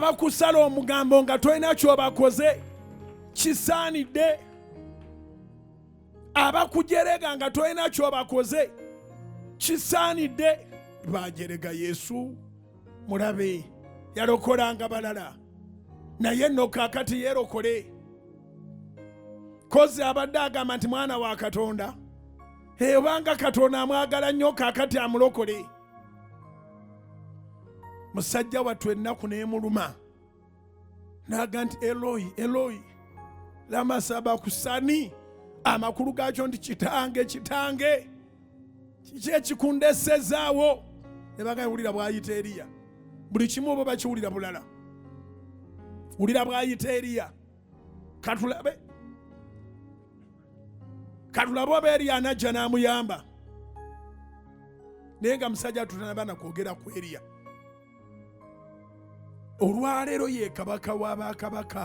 Abakusala omugambo nga tolina kyobakoze kisaanidde. Abakujerega nga tolina kyobakoze kisaanidde. Bajerega Yesu, mulabe yalokolanga balala, naye nno kaakati yeerokole. Kozi abadde agamba nti mwana wa Katonda, obanga Katonda amwagala nnyo kaakati amulokole. Musajja wattu ennaku n'emuluma n'aga nti Eloyi Eloyi lama sabakusani, amakulu gaakyo nti kitange kitange kiki ekikundesezaawo. Ne bagamba wulira bw'ayita Eriya, buli kimu oba bakiwulira bulala. Wulira bw'ayita Eriya, katulabe katulabe oba Eriya anajja n'amuyamba. Naye nga musajja tutanaba na kwogera ku Eriya, olwaleero ye kabaka wa bakabaka.